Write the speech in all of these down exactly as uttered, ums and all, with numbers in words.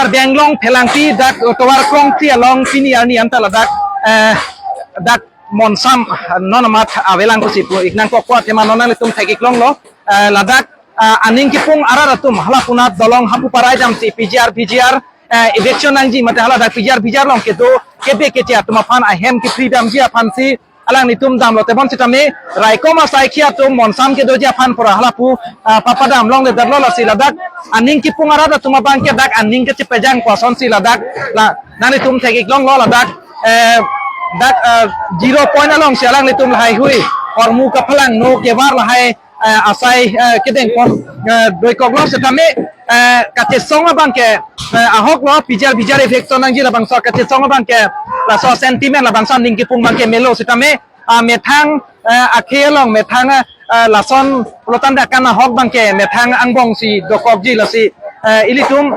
Karbi Anglong Phelangpi dak tovar krongkri along pini arni anta ladak, eh, dak Monsam, eh, non amat avelang pusi pu-ik nangkokpo athema non nanglitum theklonglo, eh, ladak, eh, aning kepung arat atum hala punat dolong hapu parai damsi P G R, P G R, eh, eviction nangji mate hala dak P G R, P G R along kedo kebe keche atum aphan ahem kepri damji aphansi alanglitum damlo, tebon sitame raikom asaikhi atum Monsam kedoji aphan pura halapu, ah, papadam longledetlo. Lasi ladak aning kepung arat atum abangke dak aning kachepajang pu asonsi ladak la nanglitum theklonglo ladak, eh, dak, eh, zero point alongsi alanglitum lahaihui hormu kaphalangno kevar lahai, eh, asai, eh, kedengpon, eh, doikoklo sitame, eh, kachesong abangke, eh, ahoklo P G R, P G R eviction nangji labangso kachesong abangke laso sentiment labangso aning kepung abangke melo sitame, ah, methang, eh, akhei along methang, eh, lason pulotangte akan ahok abangke methang angbongsi dokokji. Lasi, eh, ilitum,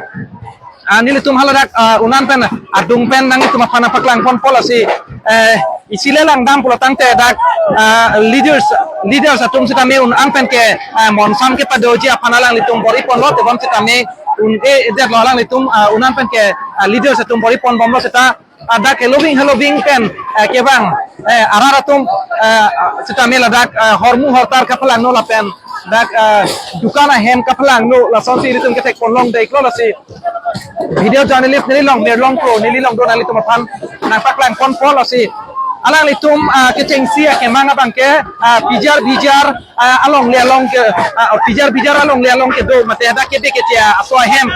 ah, nelitum haladak, ah, un-an pen adung pen nanglitum aphan nangpaklangponpo. Lasi, eh, isi le langdam pulotangte dak, ah, leaders, leaders atum sitame un-an pen ke, ah, Monsam kepadoji aphan alanglitum bor-iponlo, tebon sitame un-edetlo alanglitum, ah, un-an pen ke, ah, leaders atum bor-iponbomlo seta, ah, dak heloving heloving pen, eh, kevang, eh, arat atum, eh, sitame ladak, eh, hormu hortar kaphalangno lapen dak, eh, dukan ahem kaphalangno lasonsi ilitum kethekpon longde-iklo. Lasi video journalist neli Longmir Longkro, neli longdon nanglitum aphan nangpaklangponpo. Lasi alanglitum, ah, kechengsi akemang abangke, ah, P G R, P G R, ah, alongle along ke, ah, P G R, P G R alongle along kedo mate dak kebe keche, ah, aso ahem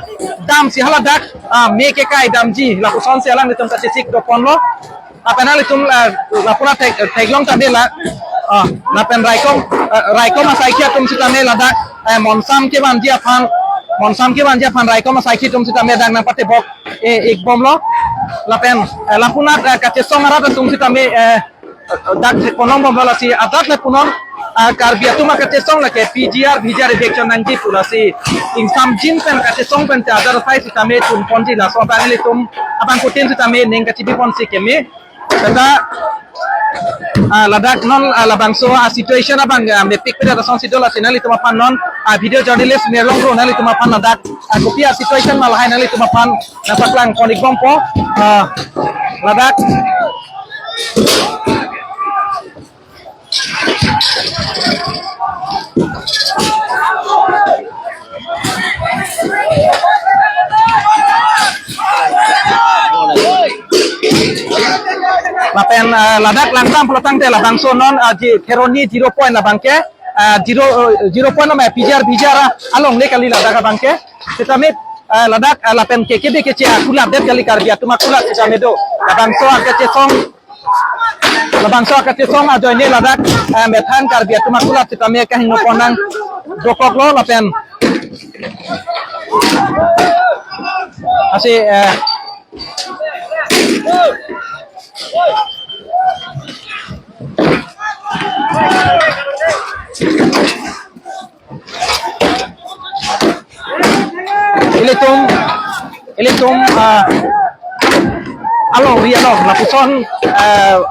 damsi haladak, ah, me kekai damji lapusonsi alanglitum kachesik doponlo. Lapen nanglitum, ah, lapu-an thek, theklong tame la, ah, lapen raikom, ah, raikom asaikhi atum sitame ladak, eh, Monsam kevanji aphan, Monsam kevanji aphan raikom asaikhi atum sitame dak nangpatebok, eh, ikbomlo. Lapen, eh, lapu-an, eh, kachesong arat atum sitame, eh, dak theklongbomlo. Lasi adak le punon, ah, Karbi atum akachesong lake P G R, P G R eviction nangji pu. Lasi ingsamjin pen kachesong pen te adat asai sitame tunponji, laso abang ilitum abangphutin sitame ning kachibiponsi keme. Seta, ah, ladak non, ah, labangso, ah, situation abang, ah, mepik peda asonsi do. Lasi nanglitum aphan non, ah, video journalist Mir Longkro nanglitum aphan ladak, ah, kopi, ah, situation ma lahai nanglitum aphan nangpaklangpon-ikbompo, ah, ladak. Lapen, eh, ladak langdam pulotangte labangso non, eh, ji Kheroni zero point labangke, eh, zero, eh, zero point nama P G R, P G R alongle kali ladak abangke. Sitame, eh, ladak, eh, lapen ke kebe keche akulatdet kali Karbi atum akulat sitame do. Labangso akachesong, labangso akachesong ajoine ladak, eh, methang Karbi atum akulat sitame kahingno ponang dokoklo lapen. Lasi, eh, ilitum, ilitum, ah, alongri along lapuson, ah,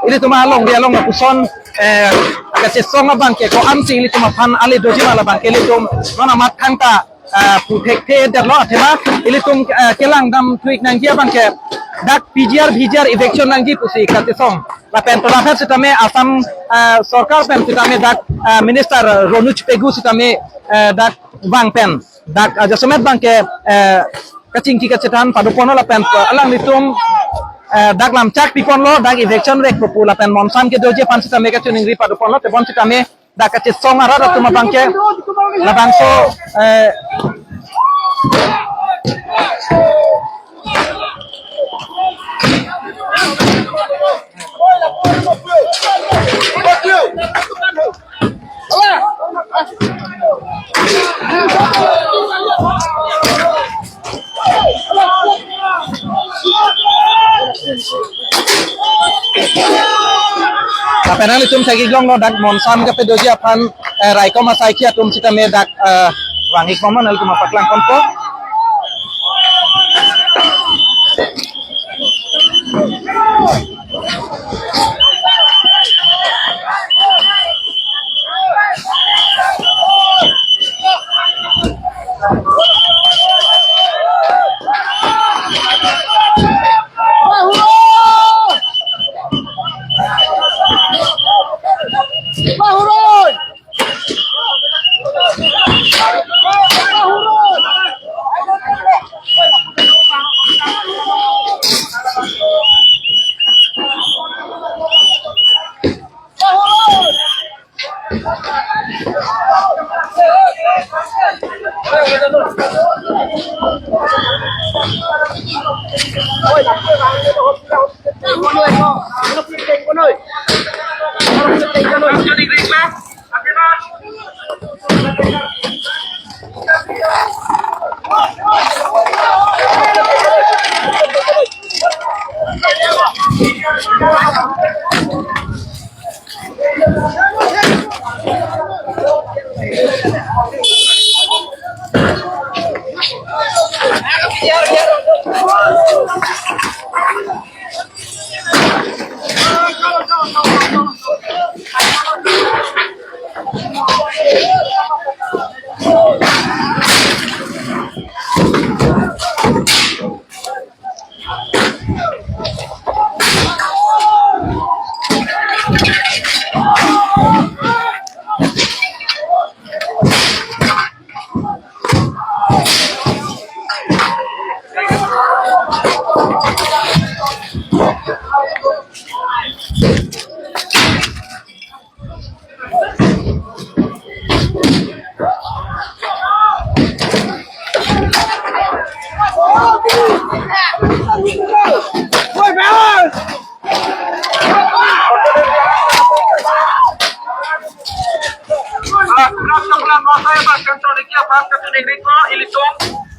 ilitum alongri along lapuson, eh, kachesong abangke ko-ansi ilitum aphan ale doji ma labangke ilitum non amat thangta, ah, pu thekthe detlo athema ilitum, ah, kelangdam thu-ik nangji abangke dak P G R, P G R eviction nangji pusi kachesong. Lapen tola phet sitame Assam, ah, sorkar pen sitame dak, ah, Minister Ranoj Pegu sitame, eh, dak vang pen dak, ah, jasemet abangke, eh, kachingki kachethan padoponlo lapen, eh, alanglitum, eh, dak lamchak piponlo dak eviction vekpo pu lapen Monsam kedoji aphan sitame kachiningri padoponlo, tebon sitame dak kachesong arat atum abangke labangso, eh, Lapen nanglitum theklonglo dak Monsam kepadoji aphan, eh, raikom asaikhi atum sitame dak, eh, vang-ikbom, nanglitum paklangponpo.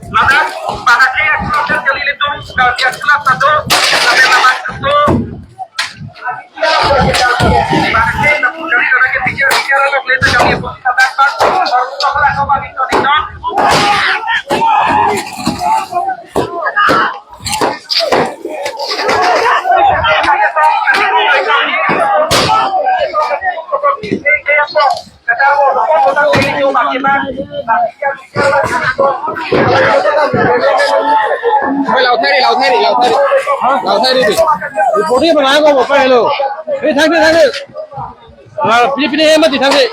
Ladak bahagi eksplosion kali ilitum, kalau eksplosion satu, sampai lapan satu. Bahagi eksplosion kali, kali tiga, tiga, lalu kita kali pun kita dapat, baru kita pernah coba di Tonington. Oi, lau thari, lau thari, lau thari. Ha? Lau thari di. Reporting mana ko, Bapak, hello. Eh, thang de, thang de. Ah, pini, pini, eh, mati, thang de.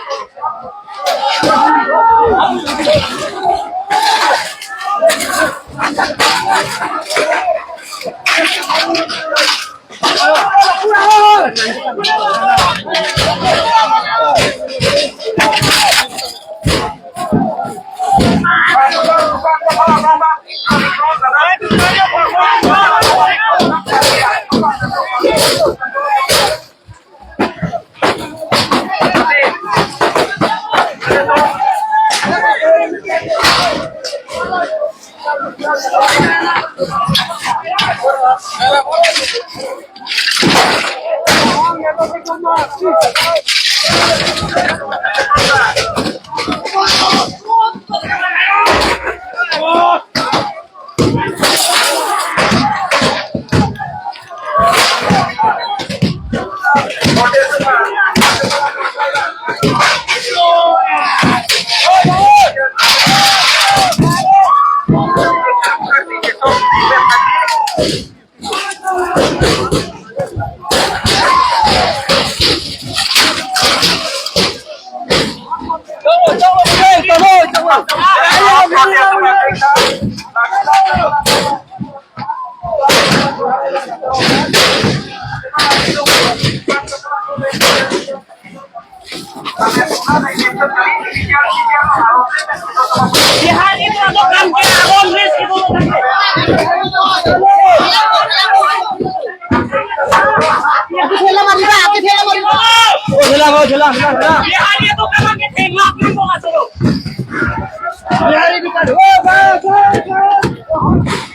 Bihan itu atau kan ke aron ris itu. Aku thela mariba, aku thela mariba. Oh, thela, oh, thela, thela, thela. Bihan itu kan ke tengah pun mau masuk. Bihan itu kan. Oh, oh, oh, oh.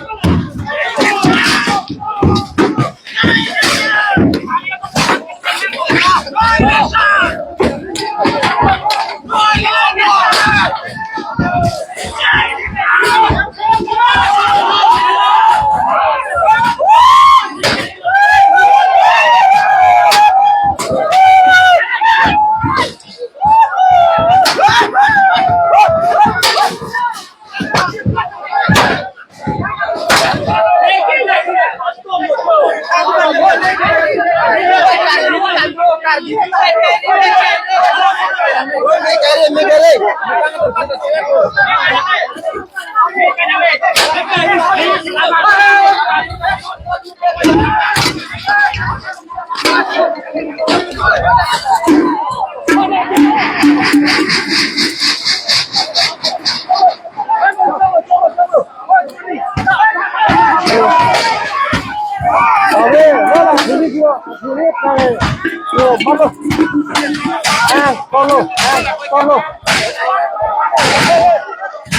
Yo, vamos. Ah, solo, ah, solo.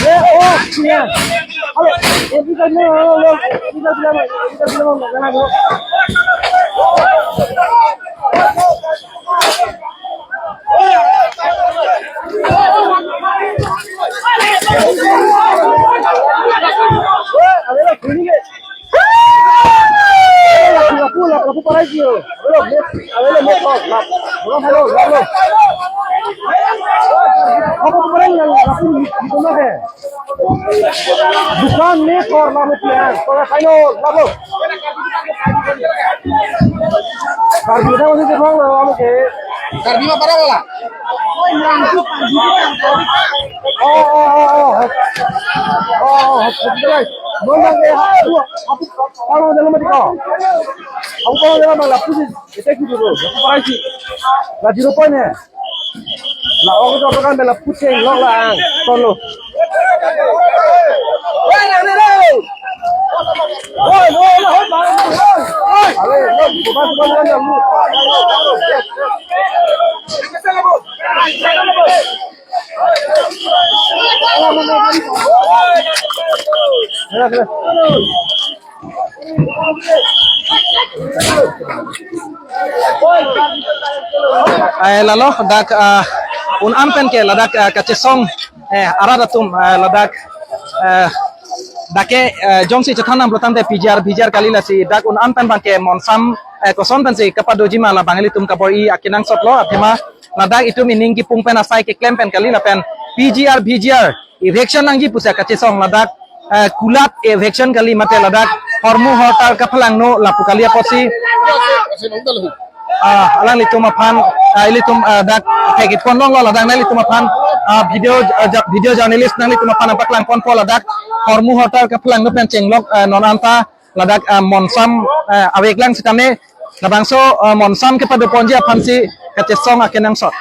Eh, oh, ya. Halo, eh, bisa dulu, halo, halo. Bisa dulu, halo. Bisa dulu, halo. Jangan dulu. Dukan ne kor lapu pian, kor kaino lapu. Karbi na usi tebang lo, amo ke. Karbi ma para wala. Oh, oh, oh, oh. Oh, oh, oh, oh. Mo nang ke, apu, apu, parong dalam mati ko. Apu parong dalam mati lapu si, ete ki dulu. Lapu parai si. La zero point ne. La ogo jor kan bela pucheng lok la ang. Tolo. Eh, lalo dak, ah, un-an pen ke ladak, ah, kachesong, eh, arat atum, eh, ladak, eh, dak ke, eh, jongsi chethan nangplo tangte P G R, P G R kali lasi dak un-an pen abang ke monsam, eh, koson pensi kapadoji ma labang ilitum kabor-i akenangsot lo, athema ladak itum ining kipung pen asai keklem pen kali lapen P G R, P G R eviction nangji pusi kachesong ladak, eh, kulat eviction kali mate ladak hormu hortar kaphalangno lapu kali apotsi. Ah, alanglitum aphan, ah, ilitum, ah, dak thekit pon longlo ladak nanglitum aphan, ah, video, ah, ja-, video journalist nanglitum aphan nangpaklang ponpo ladak hormu hortar kaphalangno pen chenglok, ah, non anta ladak, ah, monsam, ah, aveklang sitame labangso, ah, monsam kepado ponji aphansi kachesong akenangsot.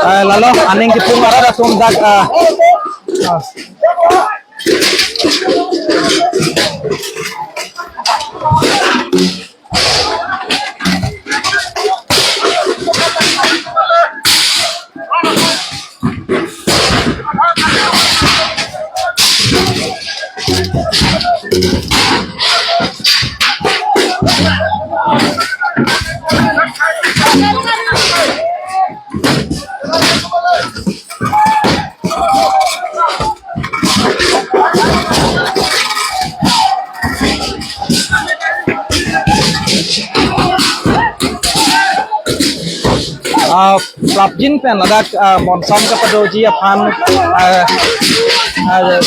Eh, lalo aning kipung arat atum dak, ah, ah. Ah, prapjin pen ladak, ah, monsam kapadoji aphan, ah, ah,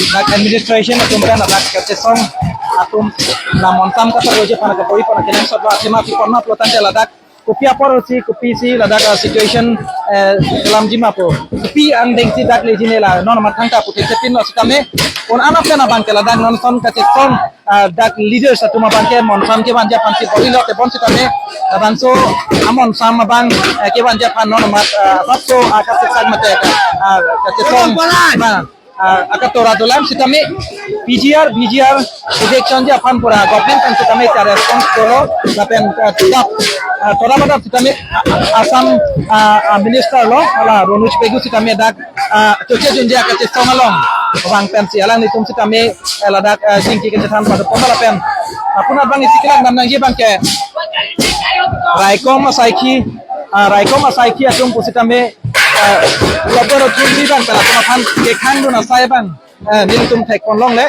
dak administration atum pen ladak kachesong atum la monsam kapadoji aphan kabor-i pon akenangsot lo, athema pi pon ma pulotangte ladak kopi apor si, kopisi ladak, ah, situation, eh, kelamji ma pu, kopi angdengsi dak lejine la non mathang ta pu thekthe pinlo sitame un-an pen abang ke ladak non ason kachesong, ah, dak leaders atum abang ke monsam kevanji aphansi bor-ilo, tebon sitame labangso amonsam abang, eh, kevanji aphan non amat, ah, asapso, ah, kasiksak mate, ah, kachesong, ah, ah, akatora dolang sitame P G R, P G R eviction ji aphan pura government pen sitame ta response dolo, lapen, ah, dak, ah, tora pada sitame, ah, Assam, ah, ah, minister lo, hala Ranoj Pegu sitame dak, ah, choche junje kachesong along abang pensi alanglitum sitame, eh, ladak, eh, jingki kachethan pada pon lapen, ah, puna abang isi kelak nam nangji abang ke raikom asaikhi, ah, raikom asaikhi atum pusitame, ah, labor atum ni abang pela pun aphan kekhang dun asai abang, eh, nelitum thek pon longle.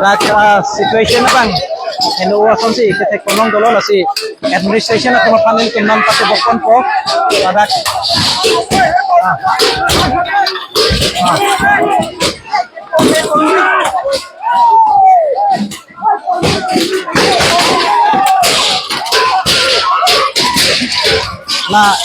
Dak, ah, situation abang heno asonsi kethek ponlong dolo, lasi administration atum aphan neli kemnam pate bokpon po. Ladak. Ah. Ah. Na.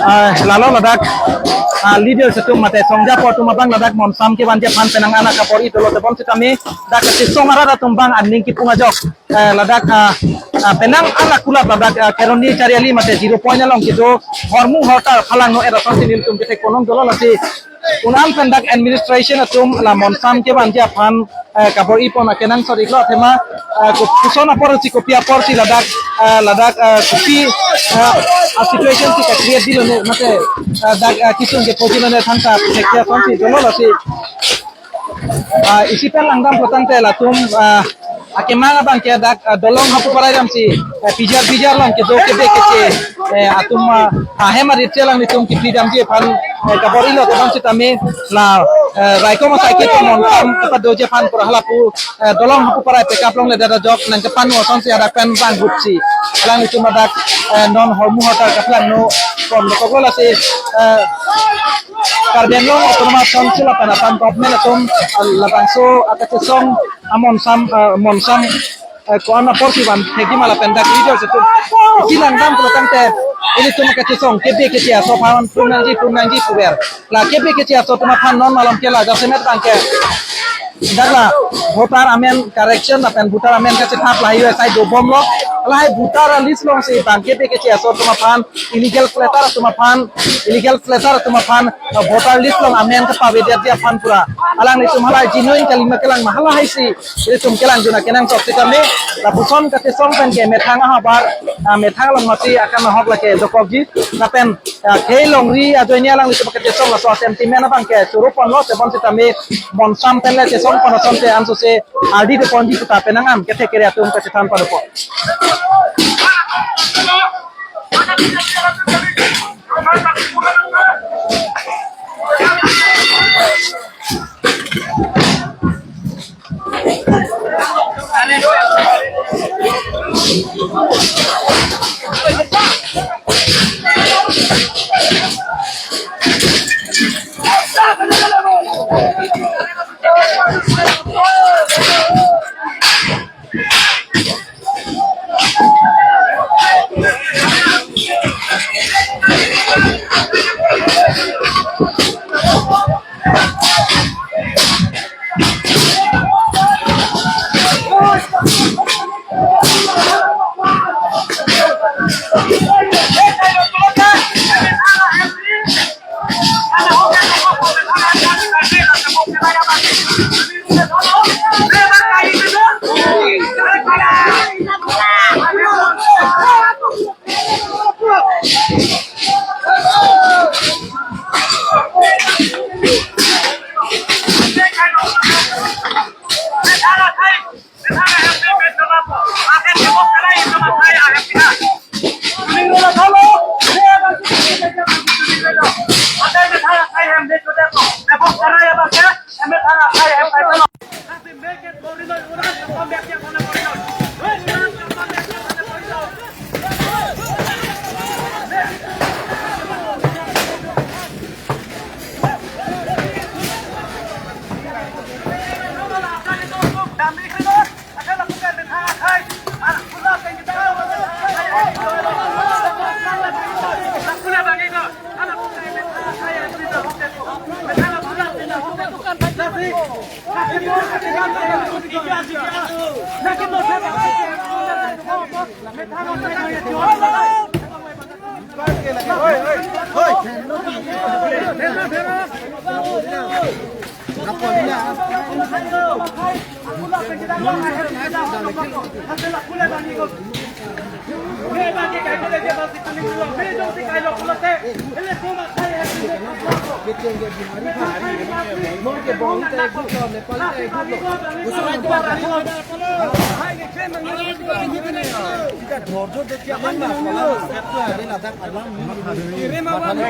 Ah, lalo ladak, ah, leaders atum mate songja apo atum abang ladak monsam kevanji aphan penang an akabor-i dolo tebon sitame dak kachesong arat atum abang aning kipung ajok, eh, ladak, ah, ah, penang an akulap ladak, ah, Kheroni Chariali mate zero point along kedo hormu hortar phalangno era asonsi nelitum kethek ponlong dolo, lasi un-an pen dak administration atum la monsam kevanji aphan, eh, kabor-i pon akenangsot iklo athema, eh, kopuson apor si kopi apor si ladak, eh, ladak, eh, kopi, eh, a situation si ka-create dilo ne mate, eh, dak, eh, kisung ke pojilo ne thangta thekthe asonsi dolo, lasi, eh, isi pen langdam pulotangte latum, eh, akemang abang ke dak, eh, dolong hapu parai damsi, eh, pijar pijar along kedo kebe keche, eh, atum, eh, ahem arit chelang nelitum kipidamji aphan, eh, kabor-ilo tebon sitame la, eh, raikom asai kedo monsam kepadoji aphan pura halapu, eh, dolong hapu parai pekap longledet ajok nangkepanu asonsi adak pen bang gutsi alanglitum adak, eh, non hormu hortar kaphlangno pon dokoklo, lasi, eh, Karbi Anglong Autonomous Council lapen Assam government atum, eh, labangso akachesong amonsam, eh, monsam, eh, ko-an apor si van thekji ma lapen dak leaders atum isi langdam pulotangte ilitum kachesong kebe keche aso aphan pun nangji pun nangji puver. La kebe keche aso atum aphan non malom ke la jasemet abang ke dak la voter amen correction lapen voter amen kachethap lahai asai dobomlo. Lahai voter list alongsi abang kebe keche aso atum aphan, illegal flatter atum aphan, illegal flatter atum aphan, uh, voter list along amen kepavedetji aphan pura alanglitum halahai genuine kalima kelang ma halahaisi ilitum kelang juna kenangsot sitame lapuson kachesong pen ke methang ahavar, uh, methang along mati akan ahok lake dokokji lapen, uh, khei longri ajoine alanglitum kachesong laso sentiment abang ke choro ponlo tebon sitame monsam pen le chesong pon asonte ansose ardi doponji puta penang an kethek kere atum kachethan padopo.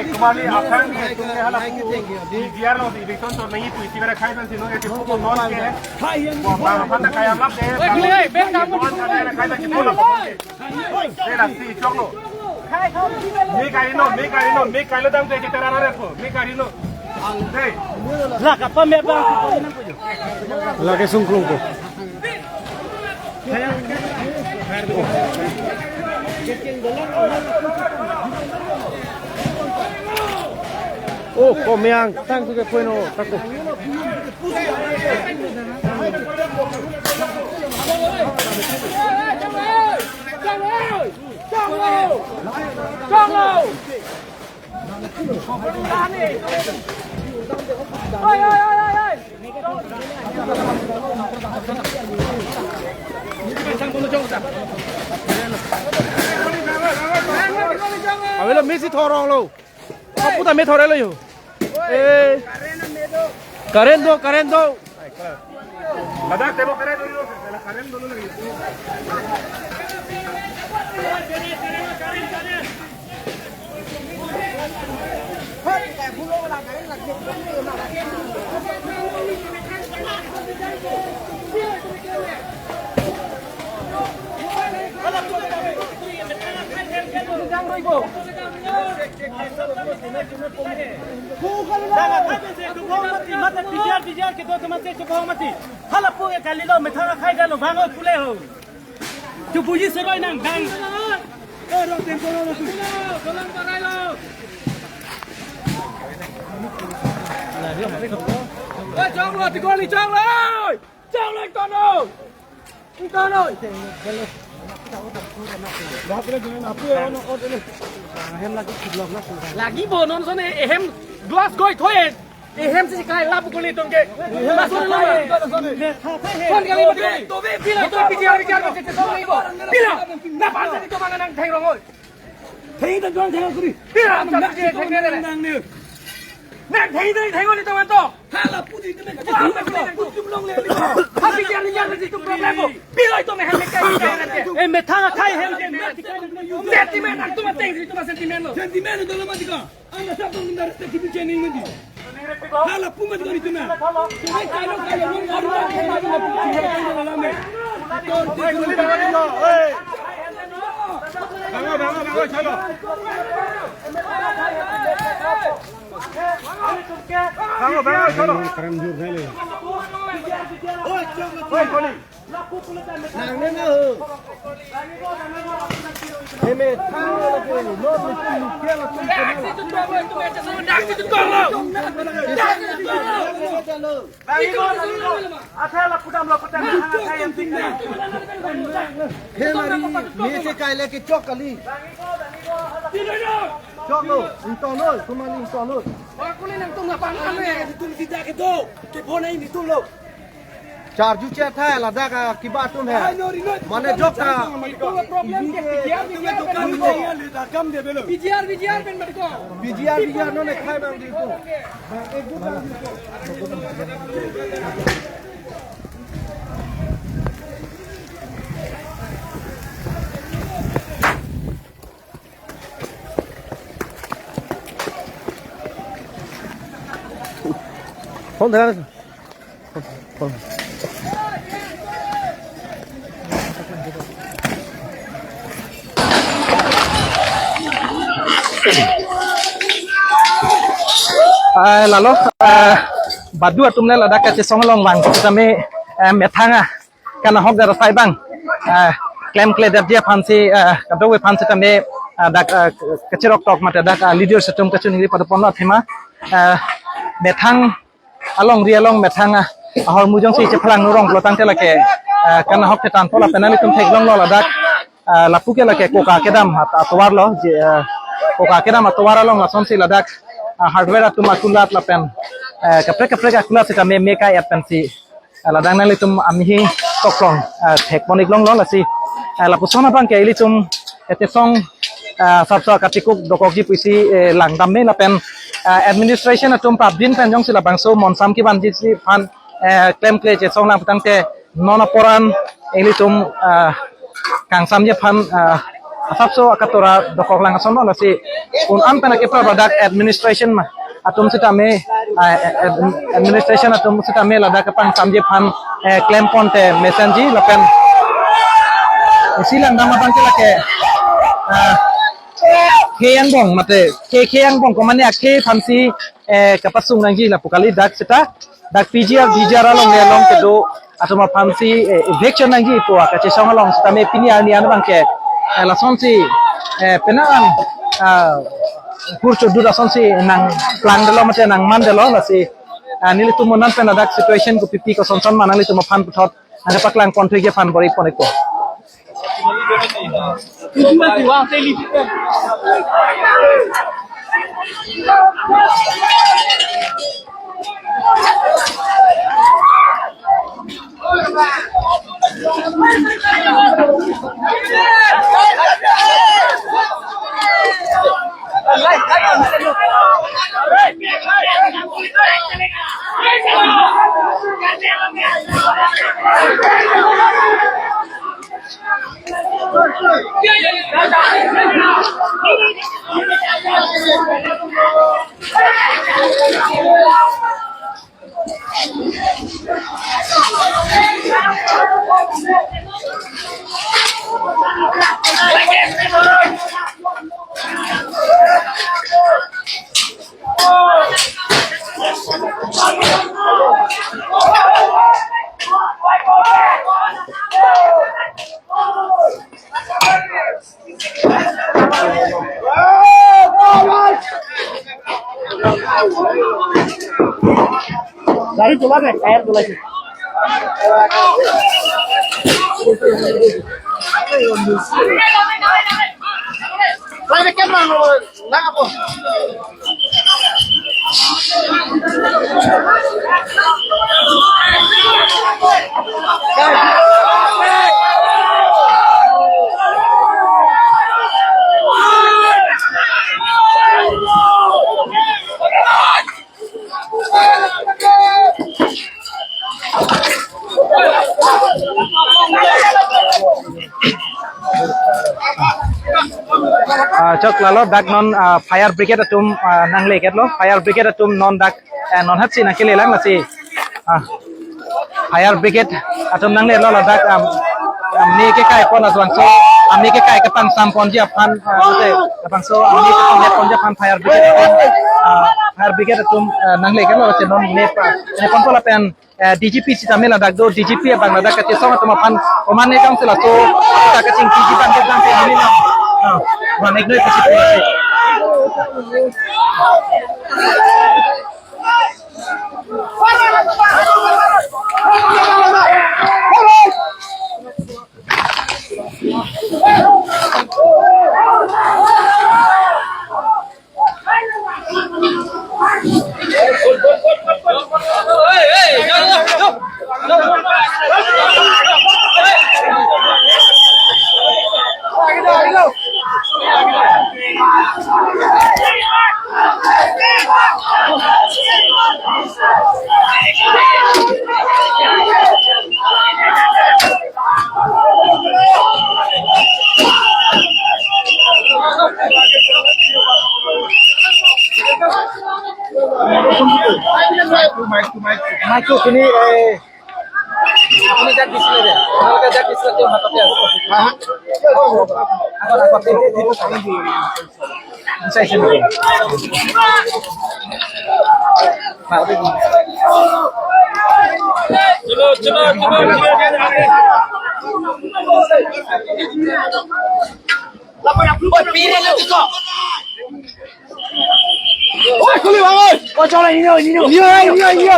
Kumali akhang ni tung ni hala pu. Di dia lo di election so nahi pu isi bera khai dan sino ya pu non ke. Bang aphan ta kaya lap de. Bang aphan ta kaya lap de. Dei lasi choklo. Mi kari no, mi kari no, mi kari lo dam ke kita rara ko. Mi kari no. Dei. La kapa me bang. La ke sungkrung ko. Oh, ko meang tang tu ke poin o, tako. Avelo mesi thorong lo. Kaputa me thorelo yo. Eh. Current do, current do. Ladak tebo current do, current do lagi. Mati, mati, P G R, P G R kedo teman te chupong mati. Hala pu ke kalilo, methang akhai dalo, bang o pule ho. Chubuji seroi nang bang. Eh, chong lo, tikoli chong lo. Chong lo, tono. Tono. Lagi bo non sone ehem glass goi thoe. Ehem si kai lap kuli tum ke. Lason lo. Kon kali mati. Tobe pila to P G R, P G R ke to bo. Pila. Na pan sa to mangan nang theng rong oi. Theng ta don theng kuri. Pila. Na theng theng nang ne. Nang theng theng theng ni to man to. Hala pu di tu me. Hala pu di tu long le. Ha P G R, P G R ke tu problem bo. Pila to me hem me kai. Eh, methang akhai hem. Sentiment nang tu ma theng tu ma sentiment lo. Sentiment dolo mati ka. Anda sab dong indar te kibi cheni mandi. Hala pu mati kari tu na. Ai kailo kailo nong baru na. Tor te guru. Bango, bango, bango, chalo. Bango, bango, chalo. Oi, Tony. Nang ne na ho. Heme thang na ke no ni tu ke la tu ke na. He mari me se kai le ke chok kali. Chok lo, ingtong lo, kumani ingtong lo. Ba kuli nangtum lapangan le, tum sida kedo, kebonai ni tum lo. Charju chet hai ladak akiba atum hai. Mane jok ta. Problem ke P G R, P G R pen badi ko. P G R, P G R non khai bang di ko. Phone dera. Ah, lalo, ah, badu atum le ladak kachesong along vang, tame, eh, methang a, kanahok dar asai bang, eh, klemkle darji aphan si, eh, kadokave aphan si tame, eh, dak, eh, kachirok tok mate dak, eh, leaders atum kachiningri padopon lo athema, eh, methang alongri along methang, ah, ahormu jongsi chephalang nurong pulo tangte lake, ah, kanahok thetan po lapen nanglitum theklonglo ladak, ah, lapu ke lake koka kedam at-, atovar lo, je, ah, koka kedam atovar along lasonsi ladak, ah, hardware atum akulat lapen, ah, kaprek kaprek akulat sitame me kai-et pensi, ah, ladak nanglitum amehi koklong, ah, thekpon iklonglo lasi, ah, lapuson abang ke ilitum ete song, ah, sapsa katikuk dokokji pusi, eh, langdam me lapen, ah, administration atum prapdin pen jongsi labangso monsam kevanji si aphan, eh, klemkle chesong lang putangte non apor an ilitum, ah, kangsamji aphan, ah, asapso akatora dokok lang ason lo lasi un an pen akepra ladak administration ma atum sitame, ah, ad-, administration atum sitame ladak kapangsamji aphan, eh, klemponte mesenji lapen isi langdam abang ke lake, ah, khei angbong mate khei, khei angbong komane akhei aphansi, eh, kapasung nangji lapu kali dak sita dak P G R, P G R along le along kedo atum aphansi, eh, eviction nangji pu akachesong along sitame pini arni an abang ke, Eh, lasonsi, eh, penang, ah, hur chodut lasonsi nangplang detlo mate nangman detlo lasi, ah, nelitum non pen ladak situation kopipi kosonson ma nanglitum aphan puthot nangpaklang pon thuji aphan bor-i pon-ikpo. Gari tula deh, tyre tula sih. Lagi kan, Bang, nggak apa. Ah, chok lalo dak non, ah, fire brigade atum, ah, nangle-iketlo, fire brigade atum non dak, eh, non hatsi nangkelelang lasi. Ah, fire brigade atum nanglelo ladak, am, amni kekai pon aswangso, amni kekai kepangsam ponji aphan, ah, mate, apangso amni kepangsam ponji aphan fire brigade atum, ah, fire brigade atum, ah, nangle-iketlo lasi non ne pa, ne ponpo lapen, eh, D G P sitame ladak do, D G P abang ladak kachesong atum aphan, oman ne jongsi laso, ta kachingkiji abang ke jang ke neli nang, ah, bang ek noi kachesong. Maitu, maitu, maitu. Maitu sini, eh. Ini jak di sini deh. Kalau ke jak di sini dia mata dia. Hah? Apa, apa, apa, apa, apa. Bisa sini. Chalo, chalo, chalo. Oi, kuli bang, oi. Oi, chalo, ini, ini, ini. Iya, iya, iya.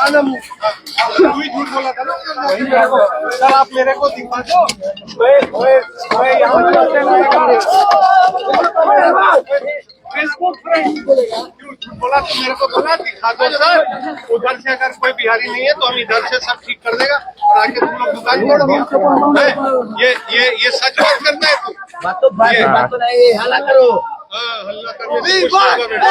दिखा ना मुंह। तू ही झूठ बोला था ना। सर, आप मेरे को दिखा दो। मैं, मैं, मैं यहाँ पे बिल्कुल फ्रेश बोलेगा। क्यों झूठ बोला? तो मेरे को बोला, दिखा दो सर, उधर से अगर कोई बिहारी नहीं है तो हम इधर से सब ठीक कर देगा और आके तुम लोग दुकान खोल दो। हैं? ये ये ये सच बात करता है तू? बात तो बात ये बात तो नहीं है, हल्ला करो। हाँ, हल्ला करने से कुछ नहीं होगा बेटा।